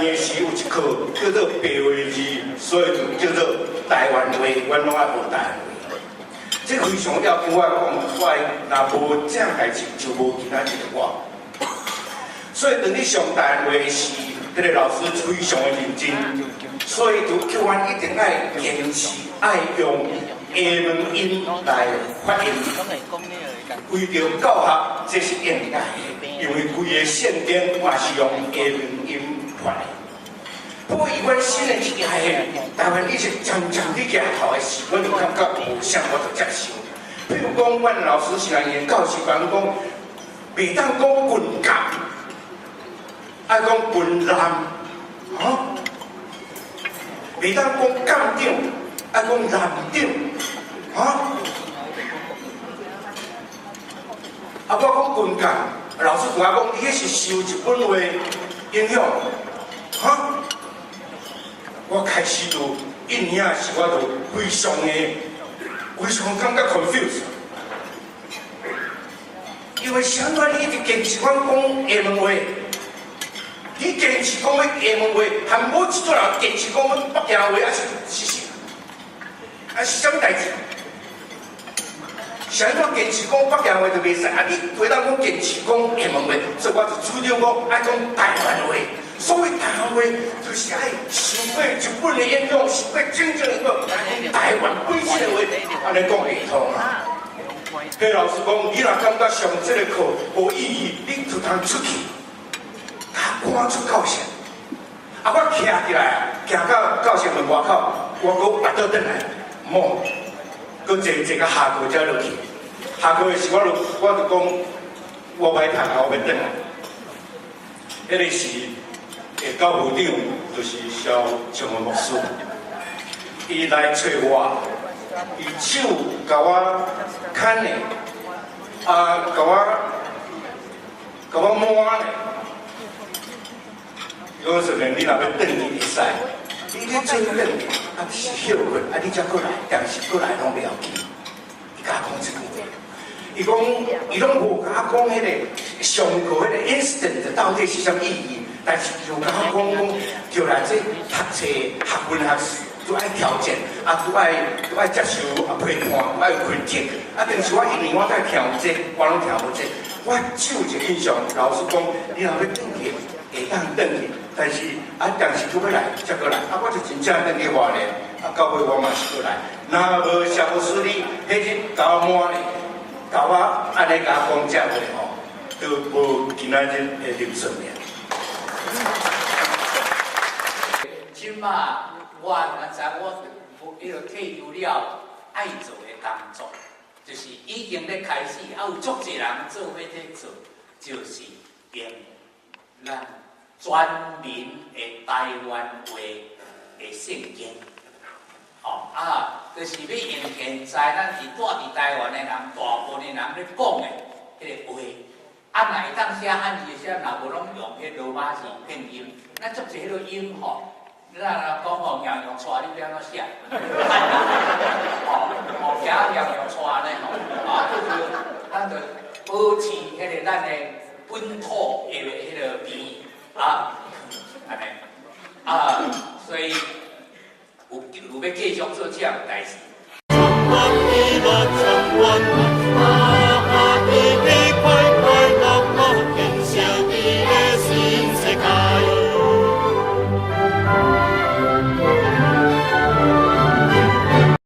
年時有一課叫做白話字，所以就叫做台灣話，阮攏愛學台灣話。這非常要緊，我講，我若無這樣代誌，就無今仔日的我。所以當你上台灣話時，這個老師非常的認真，所以就叫阮一定愛堅持愛用下門音來發音。為著教學，這是應該的，因為規个聖經嘛是用下門音發的。不過以阮新的一代的台灣一直漸漸咧行頭的時，阮就感覺無啥法度接受。譬如講，阮老師是來研教習班講，袂當講軍艦，愛講軍艦，哈？袂當講艦長，愛講艦長，哈？啊，我講軍艦，老師同我講，你彼是受日本話影響，哈？我開始就一年時，我就非常的、非常感覺 confused，因為啥物你一直堅持阮講下門話，你堅持講欲下門話，含某一撮人堅持講欲北京話，啊是是是，啊是啥物代誌？啥物堅持講北京話就袂使，啊你回當講堅持講下門話，所以我就主張講愛講台灣話。所謂台灣話，就是愛受過日本的影響，受過真正影響，台灣本身的話，按呢講會通啊。彼老師講，你若感覺上這個課無意義，你就通出去，共趕出教室。啊，我徛起來，行到教室門外口，我閣跋倒轉來，摸，閣坐坐到下課才落去。下課的時，我就講，我歹讀啊，我欲轉來。彼个時，教務長就是蕭長文牧師，伊來揣我，伊手共我牽的，啊，共我摸呢。伊講說明你若欲轉去會使，你咧做轉去，啊是歇睏，啊你才閣來，但是閣來攏袂要緊。伊共我講這句話，伊講伊攏無共我講彼個上課彼個 instant 到底是啥物意義。但是就共我講講，就來這讀冊學問學士都愛挑戰，啊，都愛接受啊批判，愛有 critique。啊，但是我一年我才聽有這，我攏聽無這。我只有一個印象，老師講，你若欲轉去，會當轉去，但是啊，但是閣欲來，才閣來。啊，我就真正轉去花蓮，啊，到尾我嘛是閣來。若無謝牧師你彼日共我摸咧，共我按呢共我講這話吼，都無今仔日的林順明。這馬我若知我彼個退休了愛做的工作，就是已經咧開始，啊有足濟人做伙咧做，就是用咱全民的台灣話的聖經，吼啊，就是欲用現在咱佇住佇台灣的人，大部分的人咧講的彼个話。啊，若會當寫漢字寫，若無攏用彼羅馬字拼音，咱足濟彼个音吼，你若講吼洋洋帶，你欲按怎寫？吼吼，寫洋洋帶呢吼，啊，就是咱就保持彼个咱的本土的彼个味啊，按呢啊，所以有欲繼續做這項代誌。